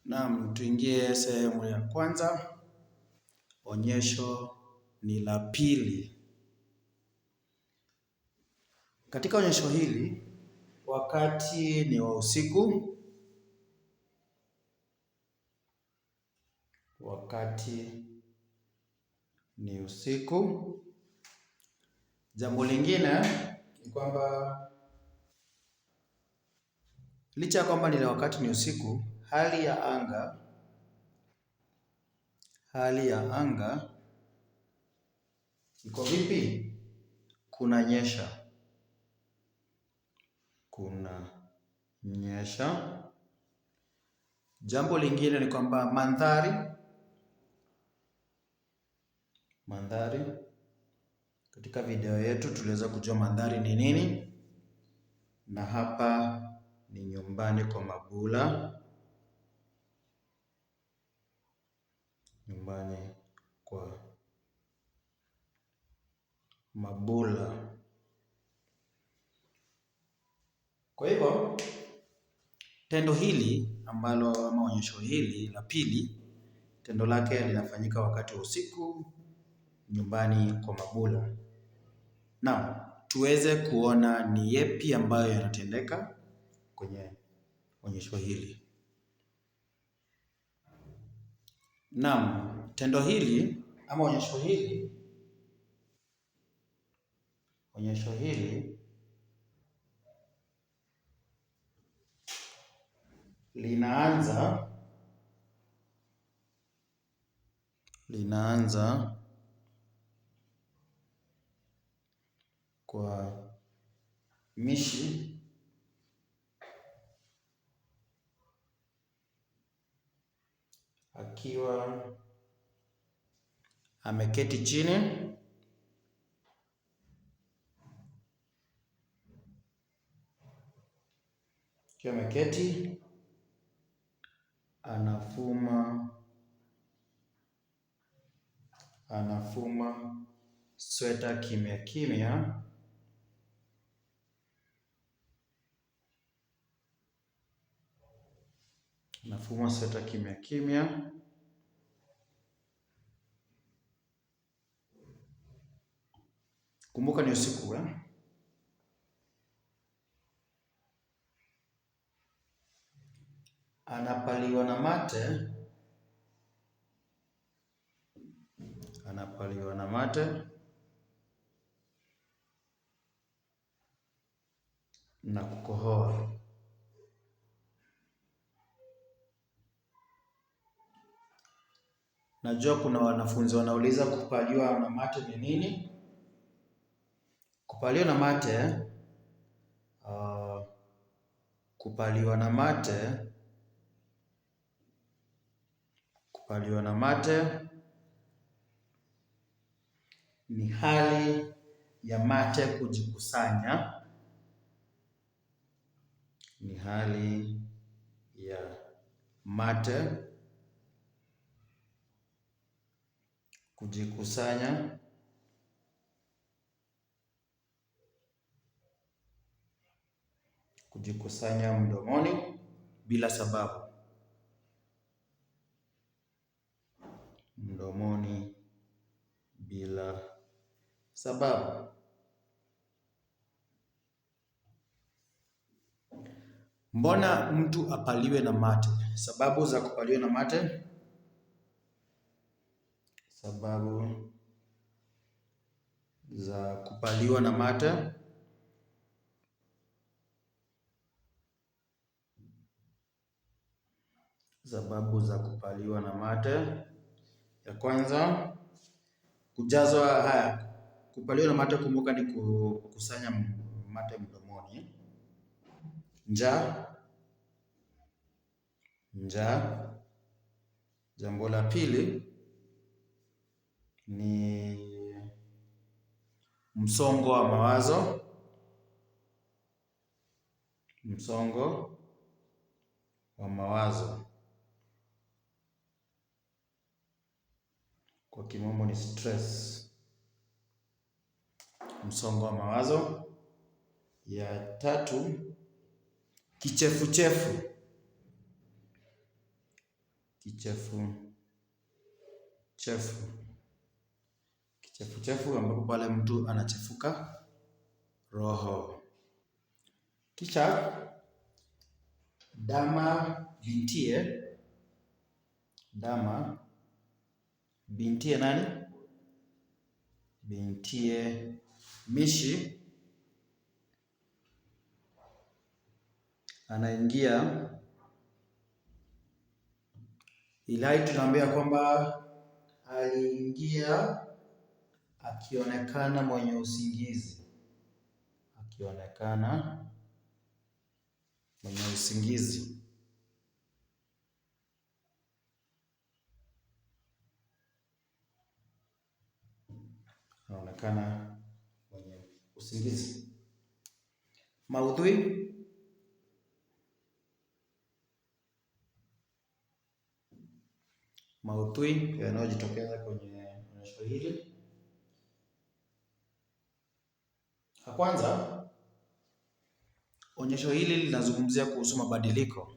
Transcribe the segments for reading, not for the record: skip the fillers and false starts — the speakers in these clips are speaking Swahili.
Naam, tuingie sehemu ya kwanza. Onyesho ni la pili. Katika onyesho hili, wakati ni wa usiku. Wakati ni usiku. Jambo lingine ni kwamba licha ya kwamba ni wakati ni usiku, hali ya anga, hali ya anga iko vipi? Kunanyesha, kunanyesha. Jambo lingine ni kwamba mandhari, mandhari katika video yetu tuliweza kujua mandhari ni nini, na hapa ni nyumbani kwa Mabula, nyumbani kwa Mabula. Kwa hivyo tendo hili ambalo ama onyesho hili la pili, tendo lake linafanyika wakati wa usiku nyumbani kwa Mabula. Naam, tuweze kuona ni yepi ambayo yanatendeka kwenye onyesho hili. Naam, tendo hili ama onyesho hili linaanza linaanza kwa Mishi akiwa ameketi chini akiwa ameketi anafuma anafuma sweta kimya kimya anafuma sweta kimya kimya. Kumbuka ni usiku eh? Anapaliwa na mate, anapaliwa na mate na kukohoa. Najua kuna wanafunzi wanauliza kupaliwa na mate ni nini? Kupaliwa na mate, uh, kupaliwa na mate, kupaliwa na mate ni hali ya mate kujikusanya, ni hali ya mate kujikusanya kujikusanya mdomoni bila sababu, mdomoni bila sababu. Mbona mtu apaliwe na mate? Sababu za kupaliwa na mate, sababu za kupaliwa na mate. Sababu za kupaliwa na mate. Ya kwanza, kujazwa haya. Kupaliwa na mate, kumbuka ni kukusanya mate mdomoni. Njaa, njaa. Jambo la pili ni msongo wa mawazo, msongo wa mawazo kwa kimombo ni stress, msongo wa mawazo. Ya tatu, kichefuchefu. Kichefuchefu. Kichefuchefu ambapo pale mtu anachefuka roho. Kisha Dama bintie, Dama bintie nani? Bintie Mishi anaingia, ilhali tunaambia kwamba aliingia akionekana mwenye usingizi, akionekana mwenye usingizi. Anaonekana mwenye usingizi. Maudhui maudhui yanayojitokeza kwenye onyesho hili. La kwanza, onyesho hili linazungumzia kuhusu mabadiliko.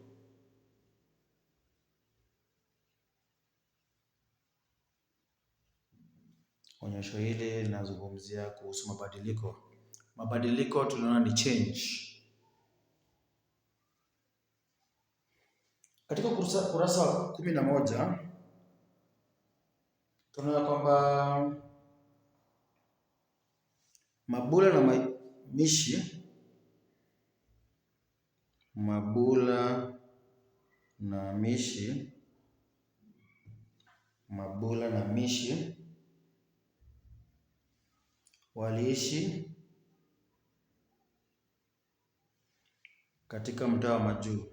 Onyesho hili linazungumzia kuhusu mabadiliko. Mabadiliko tuliona ni change. Katika kurasa wa 11 tunaona kwamba Mabula na Mishi, Mabula na Mishi, Mabula na Mishi waliishi katika mtaa wa Majuu.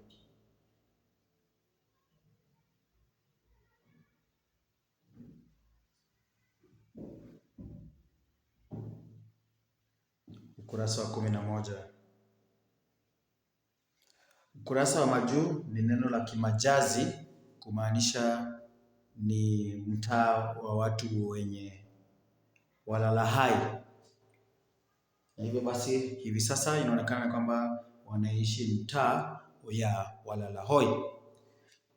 Ukurasa wa 11. Ukurasa wa Majuu ni neno la kimajazi kumaanisha ni mtaa wa watu wenye walala hai, na hivyo basi hivi sasa inaonekana kwamba wanaishi mtaa ya walala hoi.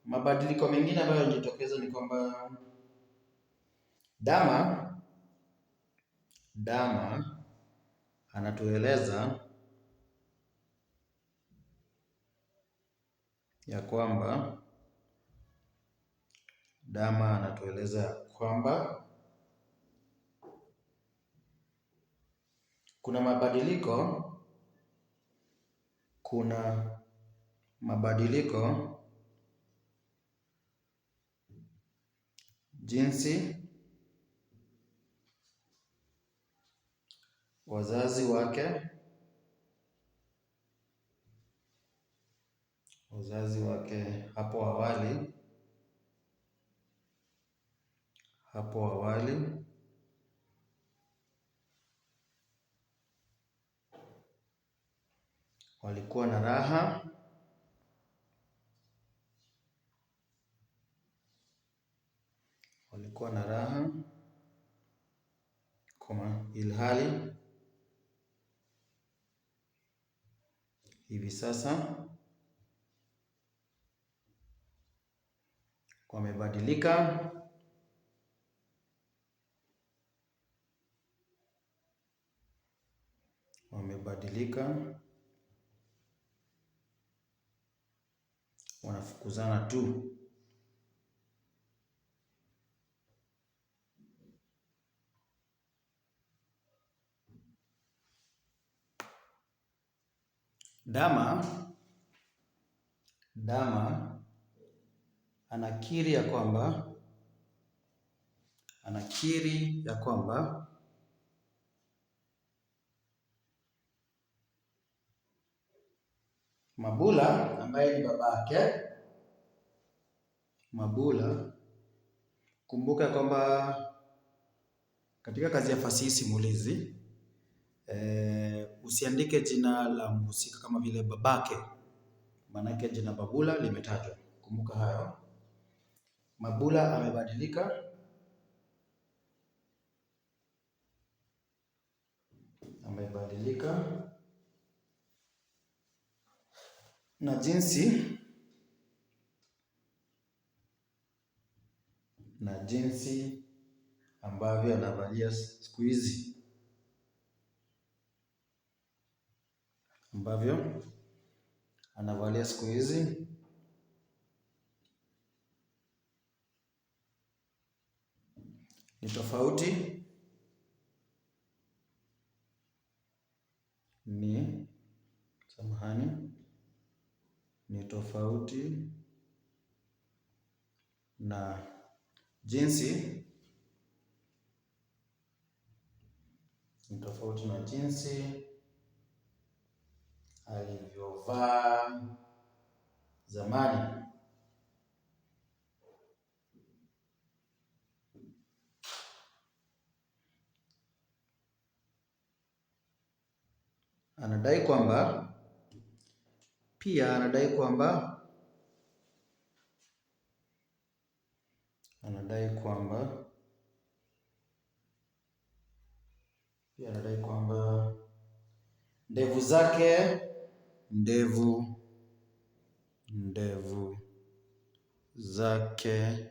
Mabadiliko mengine ambayo yanajitokeza ni kwamba Dama Dama anatueleza ya kwamba Dama anatueleza ya kwamba kuna mabadiliko, kuna mabadiliko jinsi wazazi wake hapo awali walikuwa na raha koma, ilhali hivi sasa wamebadilika. Wamebadilika, wanafukuzana tu. Dama Dama anakiri ya kwamba Mabula ambaye ni babake Mabula, kumbuka kwamba katika kazi ya fasihi simulizi usiandike jina la mhusika kama vile babake, maanake jina Babula limetajwa. Kumbuka hayo. Mabula amebadilika, amebadilika na jinsi na jinsi ambavyo anavalia siku hizi, ambavyo anavalia siku hizi ni tofauti ni samahani, ni tofauti na jinsi ni tofauti na jinsi alivyovaa zamani. Anadai kwamba pia anadai kwamba anadai kwamba pia anadai kwamba ndevu zake ndevu ndevu zake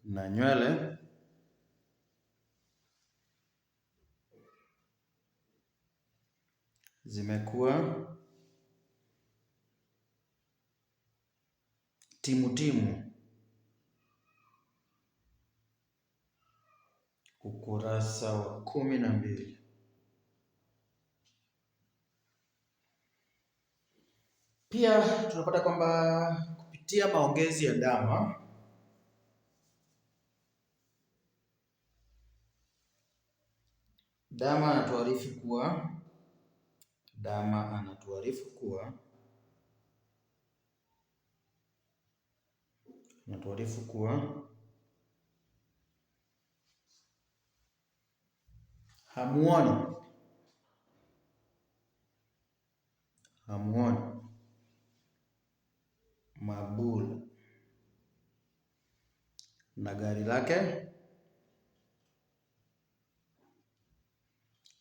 na nywele zimekuwa timu timu. Ukurasa wa 12. Pia tunapata kwamba kupitia maongezi ya Dama Dama anatuarifu kuwa Dama anatuarifu kuwa anatuarifu kuwa hamuoni hamuoni Mabula na gari lake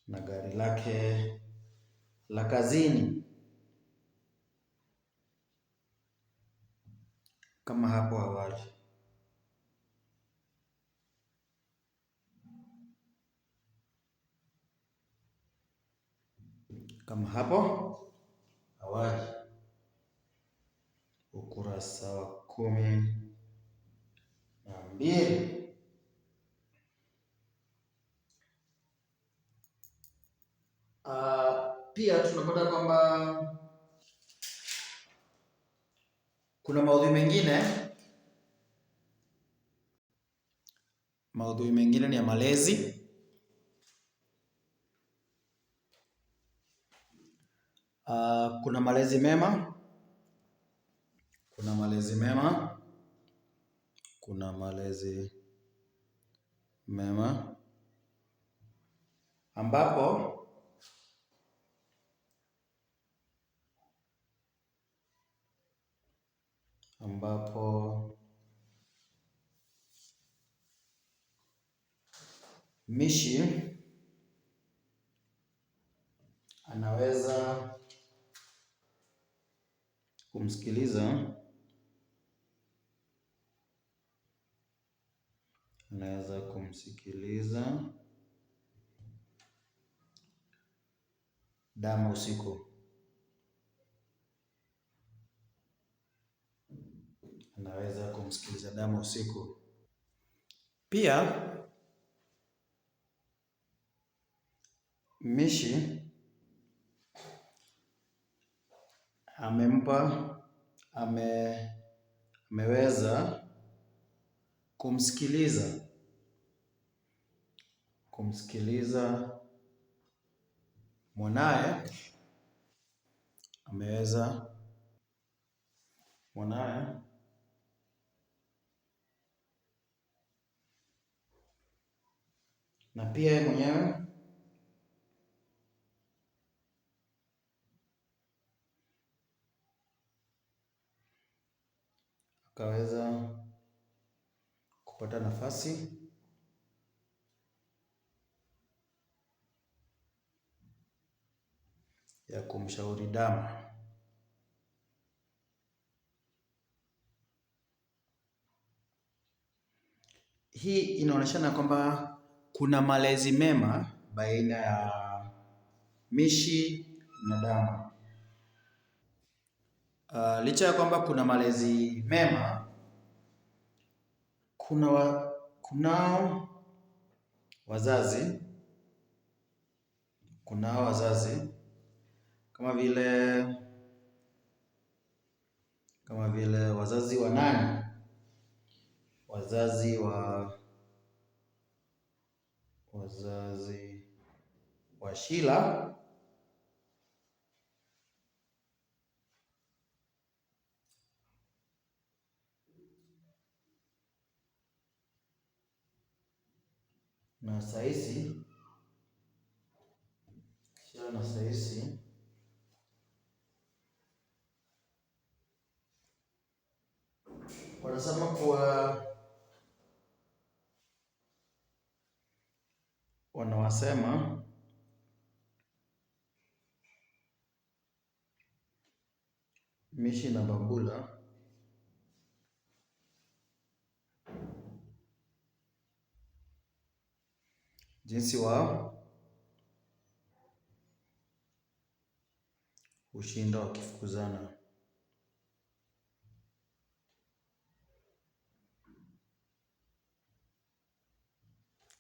na gari lake la kazini kama hapo awali. Kama hapo awali. Ukurasa wa 12. Pia tunapata kwamba kuna maudhui mengine. Maudhui mengine ni ya malezi. Kuna malezi mema, kuna malezi mema, kuna malezi mema ambapo ambapo Mishi anaweza kumsikiliza anaweza kumsikiliza Dama usiku. Anaweza kumsikiliza Dama usiku. Pia Mishi amempa ame, ameweza kumsikiliza kumsikiliza mwanaye ameweza mwanaye na pia yeye mwenyewe akaweza kupata nafasi ya kumshauri Dama. Hii inaonyeshana kwamba kuna malezi mema baina ya Mishi na Dama. Licha ya kwamba kuna malezi mema, kunao wazazi kama vile wazazi wa nani? Wazazi wa Sheila na Saisi. Sheila na Saisi wanasema kuwa wanawasema Mishi na Babula jinsi wao hushinda wakifukuzana.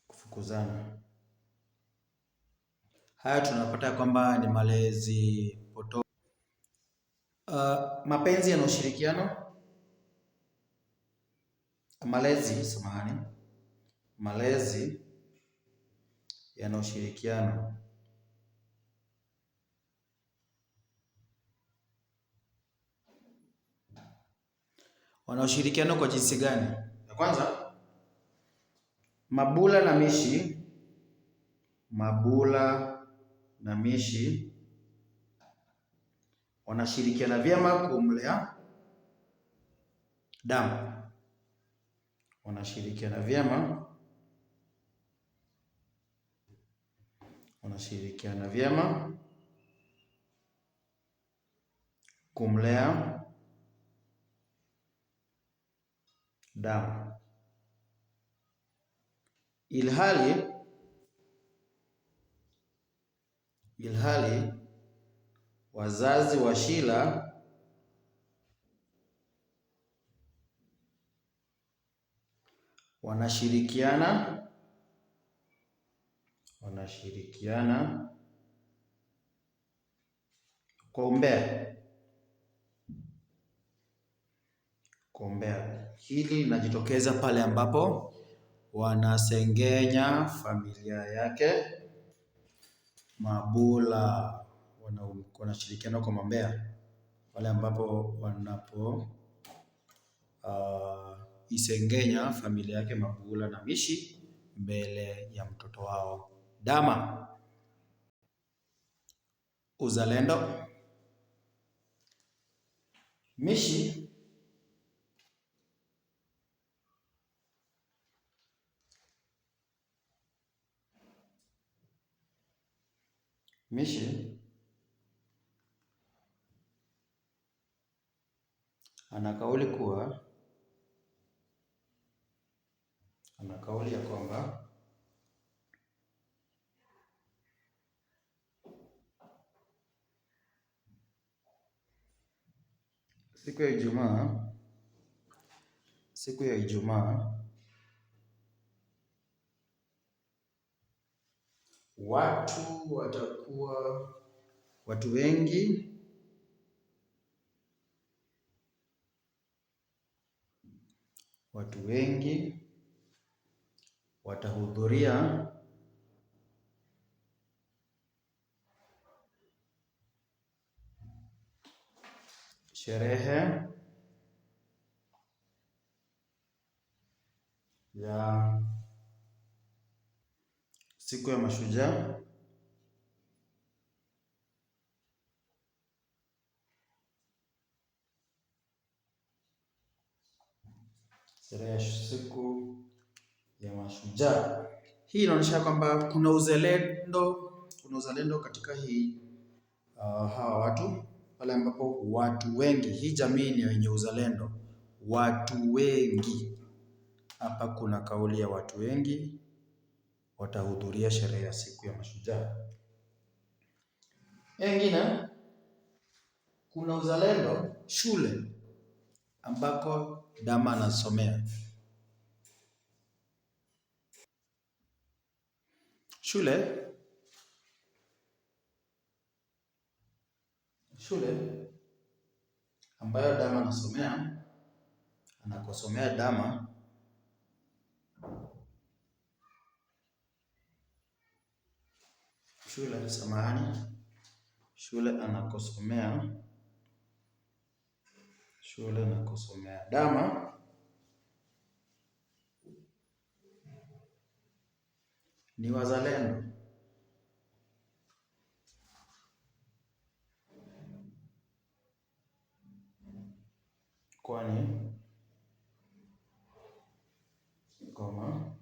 Kufukuzana. Haya tunapata kwamba ni malezi potofu. Mapenzi yana ushirikiano. Malezi, samahani. Malezi yana ushirikiano. Wana ushirikiano kwa jinsi gani? Ya kwanza, Mabula na Mishi, Mabula na Mishi wanashirikiana vyema kumlea Dama. Wanashirikiana vyema, wanashirikiana vyema kumlea Dama, ilhali wazazi wa Sheila wanashirikiana kwa umbea. Kwa umbea. Hili linajitokeza pale ambapo wanasengenya familia yake Mabula. Wanashirikiana kwa mambea pale ambapo wanapo isengenya familia yake Mabula na Mishi mbele ya mtoto wao Dama. Uzalendo. Mishi Mishi ana kauli kuwa ana kauli ya kwamba siku ya Ijumaa, siku ya Ijumaa watu watakuwa watu wengi watu wengi watahudhuria sherehe ya siku ya mashujaa sherehe ya siku ya mashujaa. Hii inaonyesha kwamba kuna uzalendo katika hii hawa watu pale ambapo watu wengi, hii jamii ni wenye uzalendo, watu wengi Hapa kuna kauli ya watu wengi watahudhuria sherehe ya siku ya mashujaa. Ingine kuna uzalendo shule ambako Dama anasomea. Shule shule ambayo Dama anasomea, anakosomea Dama shule, samahani, shule anakosomea shule anakosomea Dama ni wazalendo. Kwani koma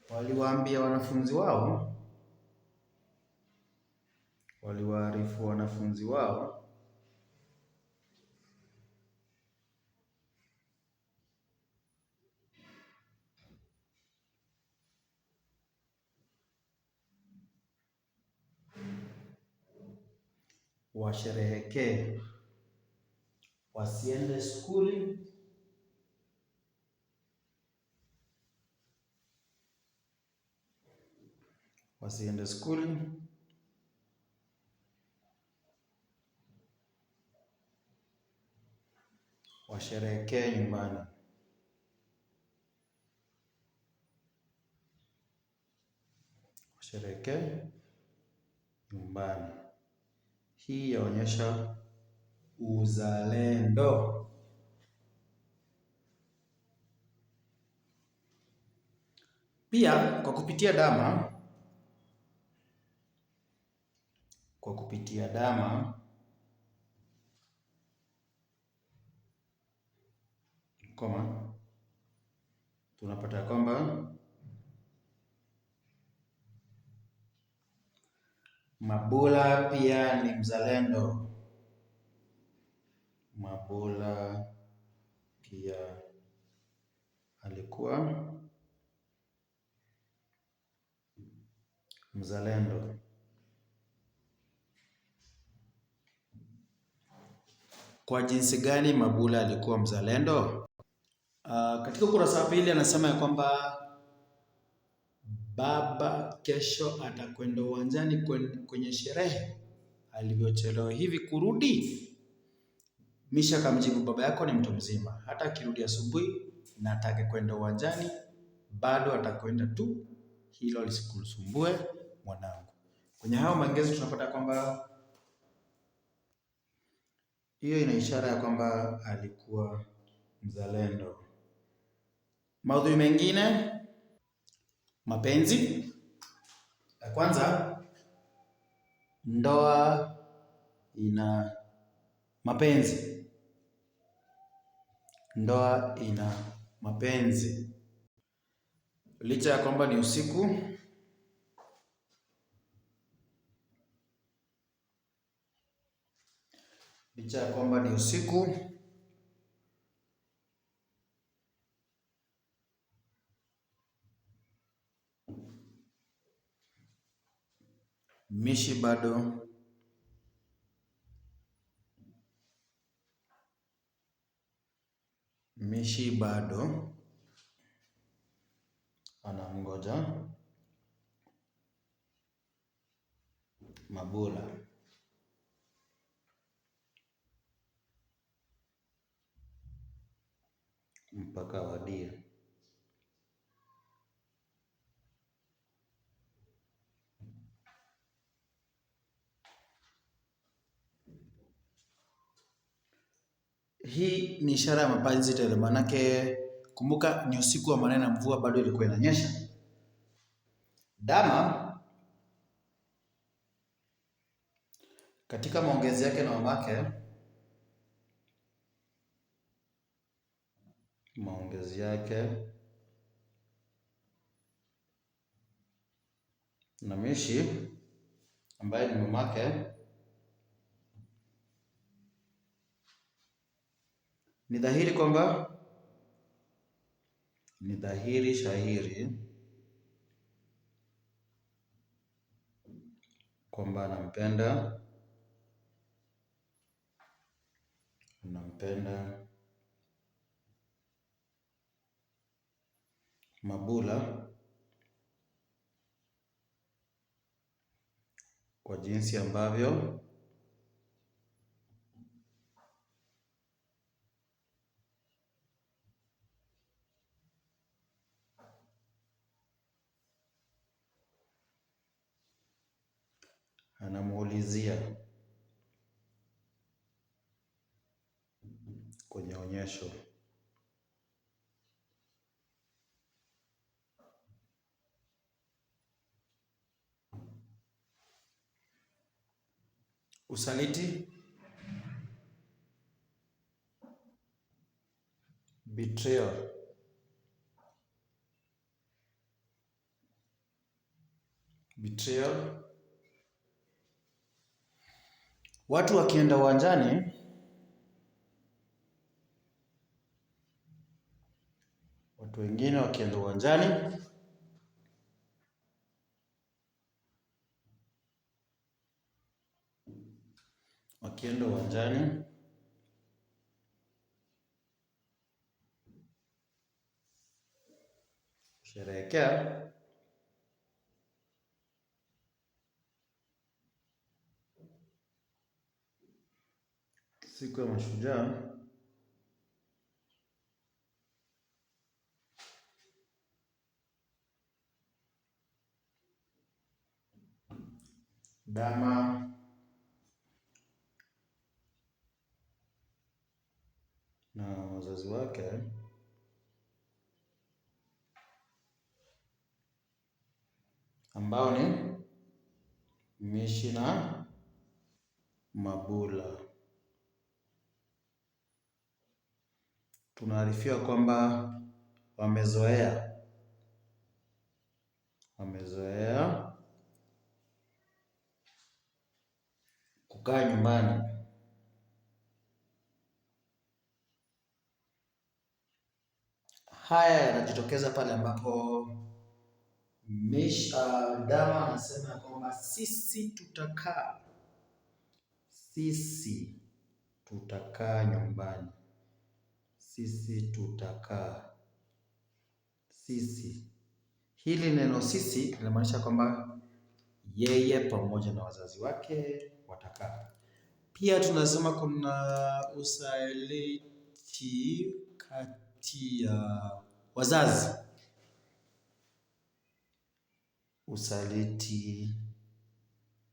waliwaambia wanafunzi wao, waliwaarifu wanafunzi wao washerehekee, wasiende skuli wasiende skuli washerehekee nyumbani. Washerehekee nyumbani. Hii yaonyesha uzalendo. Pia kwa kupitia Dama, kwa kupitia Dama koma tunapata kwamba Mabula pia ni mzalendo. Mabula pia alikuwa mzalendo. Kwa jinsi gani Mabula alikuwa mzalendo? Katika ukurasa wa pili anasema ya kwamba baba kesho atakwenda uwanjani kwenye sherehe, alivyochelewa hivi kurudi. Misha akamjibu, baba yako ni mtu mzima, hata akirudi asubuhi na atake kwenda uwanjani bado atakwenda tu, hilo lisikusumbue mwanangu. Kwenye hayo maongezo tunapata kwamba hiyo ina ishara ya kwamba alikuwa mzalendo. Maudhui mengine mapenzi. La kwanza, ndoa ina mapenzi. Ndoa ina mapenzi. Licha ya kwamba ni usiku, licha ya kwamba ni usiku Mishi bado Mishi bado anamngoja Mabula. Mpaka awadie. Hii ni ishara ya mapenzi tele, manake kumbuka ni usiku wa manane na mvua bado ilikuwa inanyesha. Dama katika maongezi yake na mamake, maongezi yake na Mishi ambaye ni mamake. Ni dhahiri kwamba, ni dhahiri shahiri kwamba anampenda Mabula kwa jinsi ambavyo anamuulizia kwenye onyesho. Usaliti, betrayal. Betrayal. Watu wakienda uwanjani watu wengine wakienda uwanjani kusherehekea siku ya mashujaa, Dama na wazazi wake ambao ni Mishi na Mabula. Tunaarifiwa kwamba wamezoea kukaa nyumbani. Haya yanajitokeza pale ambapo Dama anasema kwamba sisi tutakaa nyumbani, sisi tutakaa, sisi. Hili neno sisi linamaanisha kwamba yeye pamoja na wazazi wake watakaa. Pia tunasema kuna usaliti kati ya wazazi, usaliti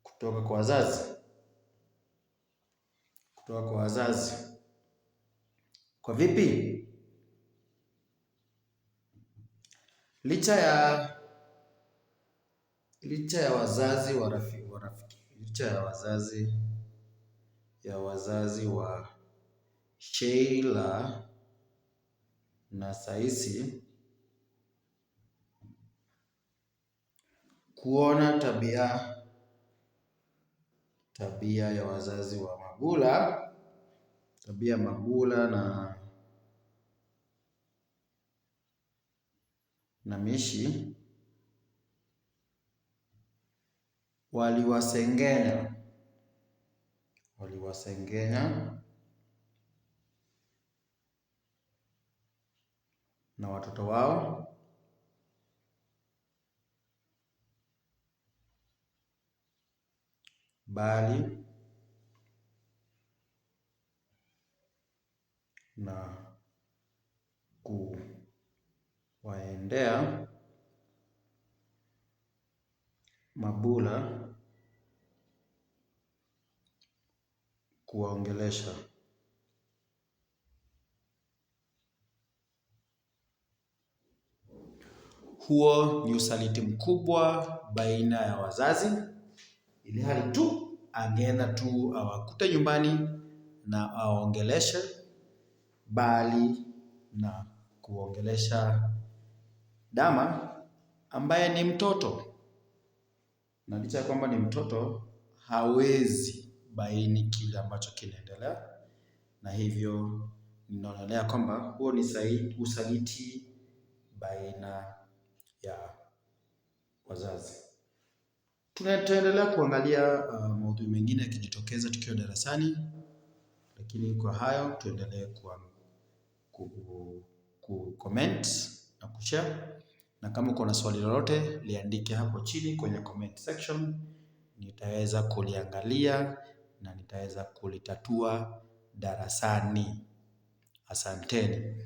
kutoka kwa wazazi, kutoka kwa wazazi. Kwa vipi? Licha ya wazazi wa rafiki, licha ya wazazi wa Sheila na Saisi kuona tabia ya wazazi wa Mabula, tabia Mabula na Mishi, waliwasengenya na watoto wao bali na kuwaendea Mabula kuwaongelesha. Huo ni usaliti mkubwa baina ya wazazi, ili hali tu angeenda tu awakute nyumbani na awaongeleshe, bali na kuongelesha Dama ambaye ni mtoto, na licha ya kwamba ni mtoto hawezi baini kile ambacho kinaendelea, na hivyo Ninaonelea kwamba huo ni usaliti baina ya wazazi. Tutaendelea kuangalia maudhui mengine yakijitokeza tukiwa darasani, lakini kwa hayo tuendelee ku comment na kushare, na kama uko na swali lolote liandike hapo chini kwenye comment section, nitaweza kuliangalia na nitaweza kulitatua darasani. Asanteni.